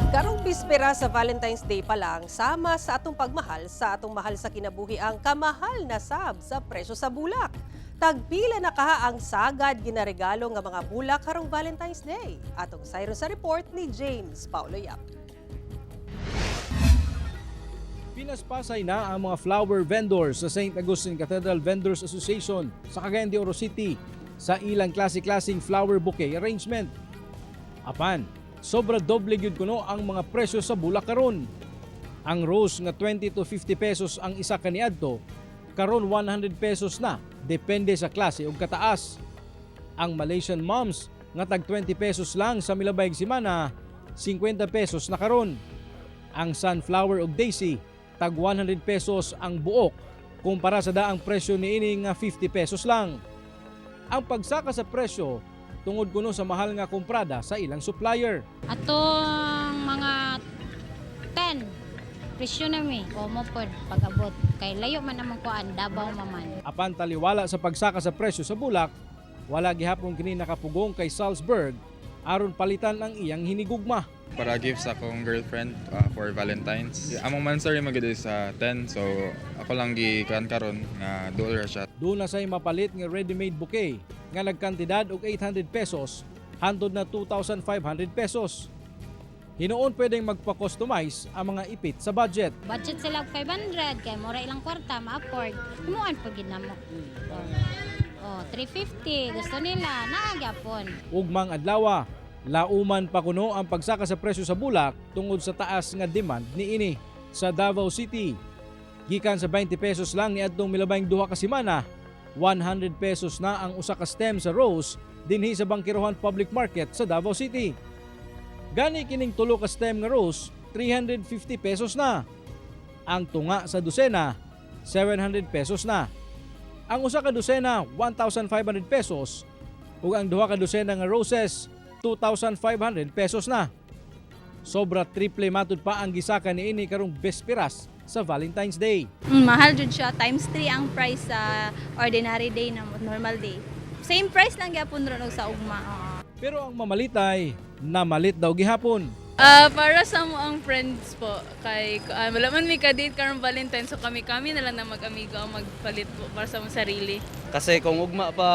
Karong bispera sa Valentine's Day pa lang, sama sa atong pagmahal sa atong mahal sa kinabuhi ang kamahal na sab sa presyo sa bulak. Tagpila na kaha ang sagad ginaregalo nga mga bulak karong Valentine's Day? Atong sayron sa report ni James Paulo Yap. Pinaspasay na ang mga flower vendors sa St. Augustine Cathedral Vendors Association sa Cagayan de Oro City sa ilang klase-klaseng flower bouquet arrangement. Apan, sobra doble gyud kuno ang mga presyo sa bulak karon. Ang rose nga 20 to 50 pesos ang isa kaniadto, karon 100 pesos na, depende sa klase ug kataas. Ang Malaysian moms nga tag 20 pesos lang sa milabayng semana, 50 pesos na karon. Ang sunflower ug daisy tag 100 pesos ang buok kumpara sa daang presyo niini nga 50 pesos lang. Ang pagsaka sa presyo tungod kuno sa mahal nga komprada sa ilang supplier. Atong mga 10 presyo na mi o mo pod pag-abot kay layo man among kuan, Davao maman. Apan taliwala sa pagsaka sa presyo sa bulak, wala gihapon kini nakapugong kay Salzburg aron palitan ang iyang hinigugma. Para gift sa akong girlfriend for Valentine's. Among monthsary magid is sa 10, so ako lang gi kan karon nga duol ra siya. Duna say mapalit nga ready-made bouquet nga nagkantidad og 800 pesos hantod na 2,500 pesos. Hinuon pwedeng magpa-customize ang mga ipit sa budget. Budget sila og 500 kay mura ilang kwarta ma-afford. Himuan pud gid namo. Oh, 350 gusto nila naa gyapon. Ugmang adlawa, lauman pa kuno ang pagsaka sa presyo sa bulak tungod sa taas nga demand niini. Sa Davao City, gikan sa 20 pesos lang niadtong milabayng 2 ka semana, 100 pesos na ang usa ka stem sa rose dinhi sa Bangkerohan Public Market sa Davao City. Gani kining tulo ka stem nga rose, 350 pesos na. Ang tunga sa dosena, 700 pesos na. Ang usa ka dosena, 1,500 pesos ug ang duha ka dosena nga roses, 2,500 pesos na. Sobra triple matud pa ang gisaka niini karong besperas sa Valentine's Day. Mahal jud siya. Times 3 ang price sa ordinary day na normal day. Same price lang gyapon ron og sa ugma. Oo. Pero ang mamalitay, namalit daw gihapon. Para sa mo ang friends po kay wala man may ka-date karong Valentine, so kami-kami na lang na mag-amigo ang magpalit po para sa among sarili. Kasi kung ugma pa,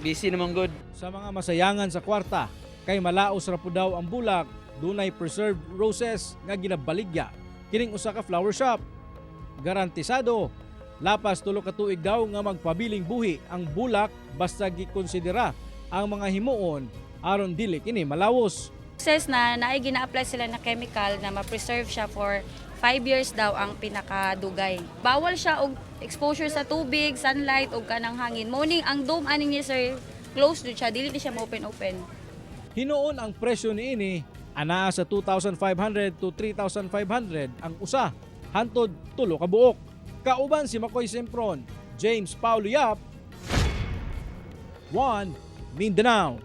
busy naman good. Sa mga masayangan sa kwarta, kay malaos ra po daw ang bulak, dunay preserved roses nga ginabaligya kining usa ka flower shop. Garantisado, lapas 3 ka tuig daw nga magpabiling buhi ang bulak basta gikonsidera ang mga himuon aron dili kini malawos. Says na naay gina-apply sila na chemical na ma-preserve siya for 5 years daw ang pinakadugay. Bawal siya og exposure sa tubig, sunlight ug kanang hangin. Morning ang dome ani niya, sir, closed jud siya, dili ni siya mo-open open. Hinuon ang presyo niini anaa sa 2,500 to 3,500 ang usa hantod 3 ka buok. Kauban si Makoy Sempron, James Paulo Yap, 1 Mindanao.